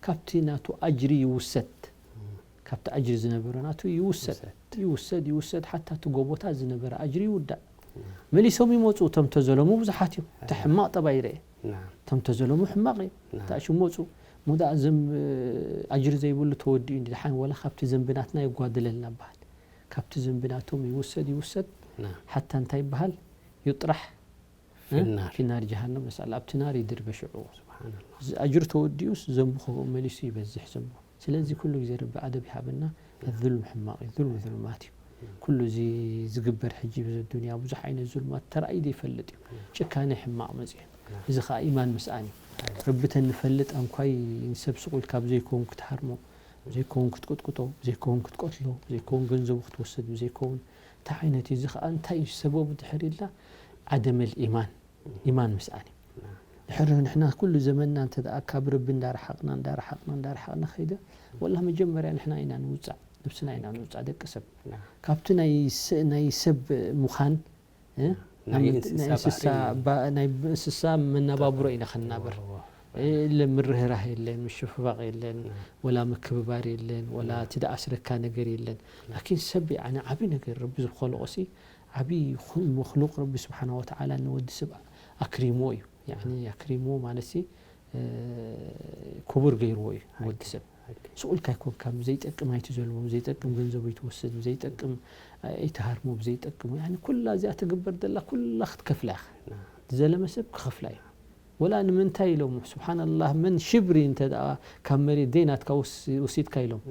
ካብቲ ናቱ ኣጅሪ ይውሰድ፣ ካብቲ ኣጅሪ ዝነበረ ናቱ ይውሰድ፣ ይውሰድ፣ ይውሰድ፣ ሓታ እቲ ጎቦታት ዝነበረ ኣጅሪ ይውዳእ። መሊሶም ይመጹ፣ እቶም ተዘለሙ ብዙሓት እዮም። እቲ ሕማቕ ጠባይ ይረኤ። እቶም ተዘለሙ ሕማቕ እዮም። ተኣሽሙ መጹ። ሞዳ ዘም-፣ ኣጅሪ ዘይብሉ ተወዲኡ እንዲ ደሓን፣ ወላ ካብቲ ዘንብናትና ይጓደለልና በሃል። ካብቲ ዘንብናቶም ይውሰድ፣ ይውሰድ። ሓታ እንታይ ይበሃል? ይጥራሕ። ፊ ናር። ፊ ናር ጀሃነም ነስኣል። ኣብቲ ናር ይድርበ ሽዑ። ሱብሓነላህ። እዚ ኣጅሪ ተወዲኡስ ዘንቡ ከ-፣ መሊሱ ይበዝሕ ዘንቡ። ስለዚ ኩሉ ግዜ ረቢ ኣደብ ይሃበና። ዙልም ሕማቕ እዩ፣ ዙልም ዙልማት እዩ። ኩሉ እዚ ዝግበር ሕጂ ብዚ ዱንያ ብዙሕ ዓይነት ዙልማት ተራእዩ ዘይፈልጥ እዩ። ጭካነ ሕማቕ መጽኡ። እዚ ኸኣ ኢማን ምስኣን እዩ። ረቢ ተንፈልጥ ኣንኳይ ንሰብ ስቕ ኢልካ ብዘይከውን ክትሃርሞ፣ ብዘይከውን ክትቅጥቅጦ፣ ብዘይከውን ክትቀትሎ፣ ብዘይከውን ገንዘቡ ክትወስድ፣ ብዘይከውን እንታይ ዓይነት እዩ? እዚ ኸኣ እንታይ እዩ ሰበቡ ድሕር ኢልና ዓደመል ኢማን፣ ኢማን ምስኣን እዩ። ድሕሪ ንሕና ኩሉ ዘመንና እንተ ደኣ ካብ ረቢ እንዳረሓቕና፣ እንዳረሓቕና፣ እንዳረሓቕና ኸይደ፣ ወላ መጀመርያ ንሕና ኢና ንውጻእ፣ ነብስና ኢና ንውጻእ ደቂ ሰብ። ካብቲ ናይ ስ-፣ ናይ ሰብ ምዃን፣ እ? ናይ ናይ እንስሳ እንስሳ ባህሪ። ባ-፣ ናይ እንስሳ መነባብሮ ኢና ኸንናበር። እወ። እ፣ ለ-፣ ምርህራህ የለን፣ ምሽፍባቕ የለን፣ ወላ ምክብባር የለን፣ ወላ እቲ ደኣስረካ ነገር የለን። ላኪን ሰብ፣ ያኒ፣ ዓቢ ነገር ረቢ ዝኸለቆሲ፣ ዓቢ ኹ-፣ መኽሉቅ ረቢ ስብሓነ ወተዓላ ንወዲ ሰብ ኣክሪምዎ እዩ። ያኒ፣ ኣክሪምዎ ማለትሲ፣ እ፣ ክቡር ገይርዎ እዩ ንወዲ ሰብ። ስቕ ኢልካ ኣይኮንካ፣ ብዘይጠቅም ኣይትዘልሞ፣ ብዘይጠቅም ገንዘቡ ኣይትወስድ፣ ብዘይጠቅም ኣይትሃርሞ፣ ብዘይጠቅም፣ ያኒ፣ ኩላ እዚኣ ትግበር ዘላ ኩላ ክትከፍላ ኢኻ። ዝዘለመ ሰብ ክኸፍላ እዩ። ወላ ንምንታይ ኢሎም፣ ስብሓንላህ፣ መን ሽብሪ እንተ ደኣ ካብ መሬት ዘይናትካ ወስ-፣ ወሲድካ ኢሎም።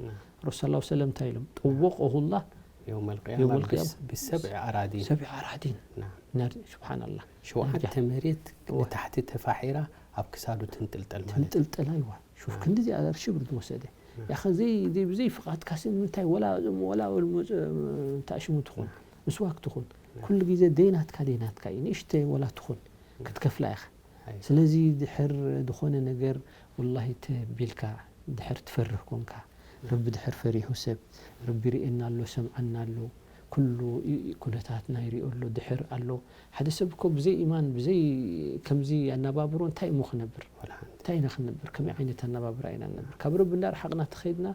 ረሱል ሰለላሁ ዐለይሂ ወሰለም እንታይ ኢሎም? ጠወቀሁላህ የውመል ቂያማ የውመል ቂያማ። ብስ-፣ ብሰብዒ ኣራዲን። ሰብዒ ኣራዲን። ናም። ናር፣ ስብሓንላህ። ሸውዓተ መሬት እወ። ንታሕቲ ተፋሒራ ኣብ ክሳዱ ትንጥልጠል ማለት እዩ። ትንጥልጠል፣ ኣይዋ። ሹፍ፣ ናም። ክንድዚ ኣር ሽብሪ ዝወሰደ። ናም። ያኸ ዘይ-፣ ዘይ-፣ ብዘይ ፍቓድካሲ ንምንታይ ወላ፣ ወላ፣ ወላ ሞ-፣ ታእሽሙ ትኹን፣ ናም። ምስዋክ ትኹን፣ ናም። ኩሉ ግዜ ደይናትካ፣ ደይናትካ እዩ። ንእሽተ ወላ ትኹን፣ ናም። ክትከፍላ ኢኻ። ኣይዋ። ስለዚ ድሕር ዝኾነ ነገር ወላሂ ተቢልካ ድሕር ትፈርህ ኮንካ፣ ረቢ ድሕር ፈሪሁ ሰብ፣ ረቢ ይርእየና ኣሎ፣ ሰምዓና ኣሎ፣ ኩሉ ይ-፣ ኩነታትና ይሪኦ ኣሎ፣ ድሕር ኣሎ። ሓደ ሰብ እኮ ብዘይ ኢማን፣ ብዘይ ከምዚ ኣነባብሮ እንታይ እሞ ክነብር? ወላ ሓንቲ። እንታይ ኢና ክንነብር? ከመይ ዓይነት ኣነባብራ ኢና ንነብር? ካብ ረቢ እንዳረሓቕና ተኸይድና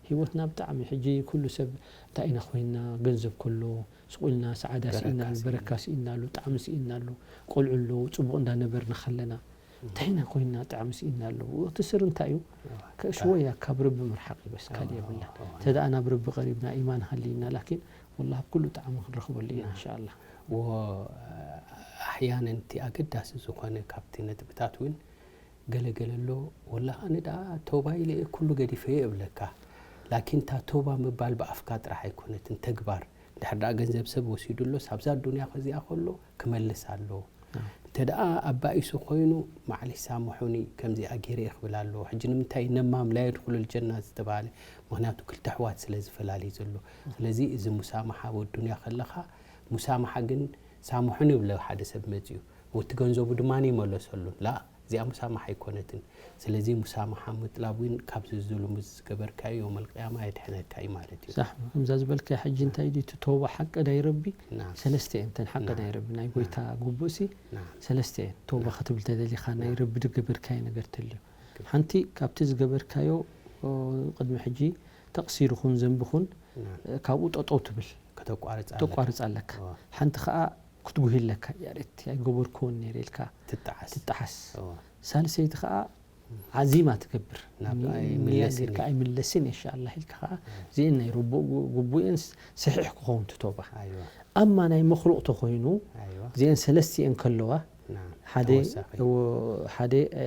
ህይወትና ብጣዕሚ፣ ሕጂ ኩሉ ሰብ እንታይ ኢና ኮይንና? ገንዘብ ከሎ ስቕ ኢልና ሰዓዳ በረካ ስኢና፣ ስኢና። በረካ ስኢና ኣሎ፣ ጣዕሚ ስኢና ኣሎ። ቆልዑ ኣለዉ፣ ጽቡቕ እንዳነበርና ከለና እንታይ ኢና ኮይንና? ጣዕሚ ስኢና ኣሎ። እቲ ስር እንታይ እዩ? እዋ። ከ-፣ ሽወያ ካብ ረቢ ምርሓቕ እዩ በስ፣ ካልእ እዋ፣ የብልና። እዋ። እንተ ደኣ ናብ ረቢ ቀሪብና፣ ኢማን ሃልይና፣ ላኪን ወላሂ ኣብ ኩሉ ጣዕሚ ክንረኽበሉ ኢና፣ ናም። ኢንሻኣላህ። ወ-፣ ኣሕያነን እቲ ኣገዳሲ ዝኾነ ካብቲ ነጥብታት እውን ገለ ገለ ኣሎ፣ ወላሂ ኣነ ደኣ ተውባ ኢለ እየ ኩሉ ገዲፈ እየ እብለካ። ላኪን እታ ተውባ ምባል ብኣፍካ ጥራሕ ኣይኮነትን፣ ተግባር። ድሕር ደኣ ገንዘብ ሰብ ወሲዱ ኣሎስ፣ ኣብዛ ዱንያ ከዚኣ ከሎ ክመልስ ኣለዎ። ናም። እንተ ደኣ ኣባኢሱ ኮይኑ፣ "ማዕሊሽ ሳምሑኒ፣ ከምዚኣ ገይረ እየ" ክብል ኣለዎ። ሕጂ ንምንታይ ነማም ላ የድኹሉል ጀና ዝተባህለ? ምኽንያቱ ክልተ ኣሕዋት ስለ ዝፈላልይ ዘሎ። ስለዚ እዚ ሙሳማሓ ኣብ ኣዱንያ ከለኻ፣ ሙሳማሓ ግን ሳምሑኒ ይብሎ ሓደ ሰብ መጺኡ። ወቲ ገንዘቡ ድማ ይመለሰሉን። ላ፣ እዚኣ ሙሳማሓ ኣይኮነትን። ስለዚ ሙሳማሓ ምጥላብ እውን ካብዚ ዙሉም እዚ ዝገበርካዮ የውመል ቅያማ የድሕነካ እዩ ማለት እዩ። ሳሕ፣ ከምዛ ዝበልካዮ ሕጂ እንታይ ድዩ እቲ ተውባ ሓቂ ናይ ረቢ? ናም። ሰለስተ እየን እተን ሓቂ ናም። ናይ ረቢ፣ ናይ ጎይታ ናም። ግቡእሲ ናም። ሰለስተ እየን። ተውባ ናም። ክትብል ተደሊኻ ናይ ናም። ረቢ ዝገበርካዮ ነገር ተልዩ። ግብ- ሓንቲ ካብቲ ዝገበርካዮ፣ ኦ፣ ቅድሚ ሕጂ ተቕሲር ይኹን ዘንቢ ይኹን፣ ናም። ካብኡ ጠጠው ትብል። ከተቋርጽ ኣለካ። ተቋርጽ ኣለካ። እዋ። ሓንቲ ኸኣ ክትጉሂ ኣለካ። "ያ ሬት ኣይገበርኩዎን ነይረ" ኢልካ ትጠዓስ። ትጠዓስ። እዋ። ሳልሰይቲ ኸኣ ዓዚማ ትገብር። ናብ ን-፣ ኣይምለስን ንያ ጌርካ እየ። "ኣይምለስን እየ፣ ኢንሻኣላህ" ኢልካ ኸኣ፣ እዋ። እዚአን ናይ ርቡእ ጉ-፣ ግቡእን ስ-፣ ሰሒሕ ክኸውን ትቶባ። ኣይዋ። ኣማ ናይ መኽሉቕ ተኾይኑ፣ ኣይዋ። እዚአን ሰለስቲአን ከለዋ፣ ናም፣ ሓደ፣ ተወሳኺ። እዎ፣ ሓደ፣ እ፣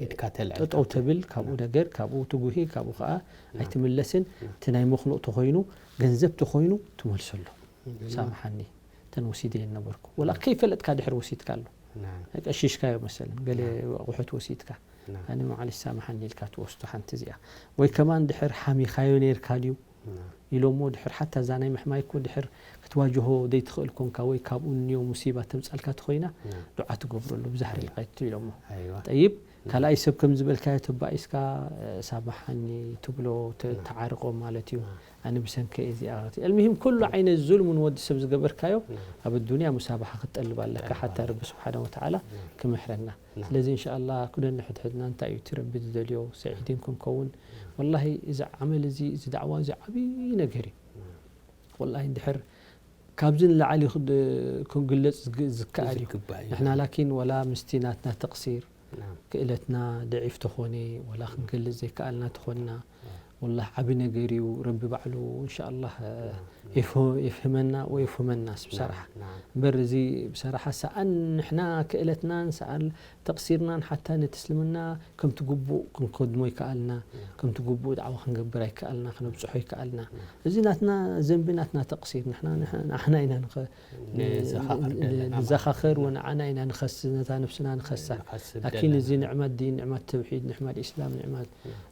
ኢድካ ተልዕል ጠጠው ካብቲ። ተብል፣ ካብኡ ናም። ነገር፣ ካብኡ ትጉሂ፣ ካብኡ ኸኣ ናም። ኣይትምለስን። ናም። እቲ ናይ መኽሉቕ ተኾይኑ፣ ገንዘብ ተኾይኑ፣ ትመልሰሉ። እም። ሳምሓኒ፣ እተን ወሲደ እየ ነበርኩ። ወላ ናም። ከይፈለጥካ ድሕር ወሲድካ ኣሎ። ናም። ቀሺሽካዮ መሰለን፣ ገለ ናም። ኣቑሑት ወሲድካ። ናም። ኣነ ማዕሊሽ ሳምሓኒ ኢልካ ትወስዶ ሓንቲ እዚኣ። ወይ ከማን ድሕር ሓሚኻዮ ነይርካ ድዩ? ናም። ኢሎሞ ድሕር ሓታ እዛ ናይ ምሕማይ እኮ ድሕር ክትዋጅሆ ዘይትኽእል ኮንካ ወይ ካብኡ እንዮ ሙሲባ ተምጻልካ ተኾይና ናም። ዱዓ ትገብረሉ ብዛሕሪ ኣይዋ። ኢልካ ይቱ ኢሎሞ። ኣይዋ። ጠይብ፣ ካልኣይ ሰብ ከም ዝበልካዮ ተባኢስካ ሳማሓኒ ትብሎ፣ ተዓርቆ ማለት እዩ። ኣነ ብሰንከ እዚኣ፣ ኣልሚሂም ኩሉ ዓይነት ዙልም ንወዲ ሰብ ዝገበርካዮ ኣብ ዱንያ ሙሳባሓ ክትጠልብ ኣለካ ሓታ ረቢ ስብሓነ ወተዓላ ክምሕረና። ስለዚ እንሻኣላ ኩነን ንሕድሕድና እንታይ እዩ እቲ ረቢ ዝደልዮ ሰዒድን ክንከውን። ወላሂ እዚ ዓመል እዚ፣ እዚ ዳዕዋ እዚ ዓብዪ ነገር እዩ። ወላሂ እንድሕር ካብዚ ንላዕሊ ክድ-፣ ክንግለጽ ዝግ-፣ ዝከኣል እዩ። ዝግባእ እዩ። ንሕና ላኪን ወላ ምስቲ ናትና ተቕሲር ክእለትና ደዒፍ ተኾነ ወላ ክንገልጽ ዘይከኣልና ተኾንና፣ ወላሂ ዓቢ ነገር እዩ። ረቢ ባዕሉ እንሻኣላህ የፍህ-፣ የፍህመና ወየፍህመናስ ብሰራሓ። እምበር እዚ ብሰራሓ ሰኣን ንሕና ክእለትናን ሰኣን ተቕሲርናን ሓታ ነቲ እስልምና ከምቲ ግቡእ ክንከድሞ ኣይከኣልና፣ ከምቲ ግቡእ ዳዕዋ ክንገብር ኣይከኣልና፣ ክነብጽሖ ኣይከኣልና። እዚ ናትና ዘንቢ፣ ናትና ተቕሲር፣ ንሕና፣ ንሕ-፣ ንዓና ኢና ንኸ-፣ ንዘኻኽር ዘለና ማለት ንዘኻኽር እዩ። ወንዓና ኢና ንኸስስ፣ ነታ ነብስና ንኸሳ። ንኸስስ ላኪን ዘለና። እዚ ንዕማት ዲን፣ ንዕማት ተውሒድ፣ ንዕማት ኢስላም፣ ንዕማት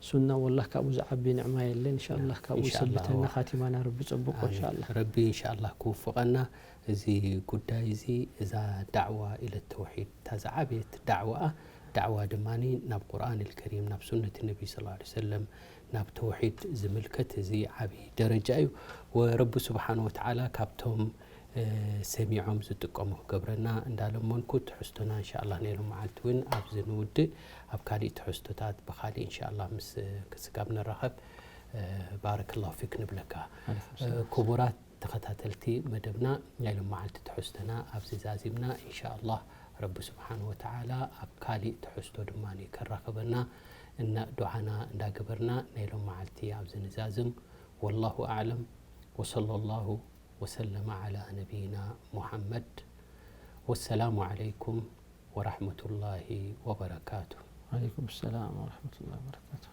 ሱና፣ ወላሂ ካብኡ ዝዓቢ ንዕማ የለን። እንሻኣላህ ካብኡ ኢንሻኣላህ፣ ይሰብተና፣ ኣዋ። ካቲማና ረቢ ጸብቆ፣ ኣሜን። እንሻኣላህ። ረቢ ኢንሻኣላህ ክውፍቐና። እዚ ጉዳይ እዚ፣ እዛ ዳዕዋ ኢለ ተውሒድ፣ እታ ዝዓበየት ዳዕዋኣ፣ ዳዕዋ ድማ ናብ ቁርኣን ኣልከሪም፣ ናብ ሱነት ነቢ ሰለላሁ ዐለይሂ ወሰለም፣ ናብ ተውሒድ ዝምልከት፣ እዚ ዓቢ ደረጃ እዩ። ወረቢ ስብሓነ ወተዓላ ካብቶም፣ እ፣ ሰሚዖም ዝጥቀሙ ክገብረና እንዳለመንኩ፣ ትሕዝቶና እንሻኣላህ ናይ ሎም መዓልቲ እውን ኣብዚ ንውድእ። ኣብ ካሊእ ትሕዝቶታት ብኻሊእ እንሻኣላህ ምስ ክስጋብ ንራኸብ። እ፣ ባረከላሁ ፊክ ንብለካ። ዓለይኩም ሰላም። እ፣ ክቡራት ተኸታተልቲ መደብና፣ ናይ ሎም መዓልቲ ትሕዝቶና ኣብዚ ዛዚምና። እንሻኣላህ ረቢ ስብሓነ ወተዓላ ኣብ ካሊእ ትሕዝቶ ድማ ከራኽበና እና ዱዓና እንዳገበርና ናይ ሎም መዓልቲ ኣብዚ ንዛዝም። ወላሁ ኣዕለም፣ ወሰለላሁ ወሰለመ ዓላ ነቢይና ሙሓመድ። ወሰላሙ ዓለይኩም ወራሕመቱላሂ ወበረካቱ። ዓለይኩም ሰላም ወራሕመቱላሂ ወበረካቱ።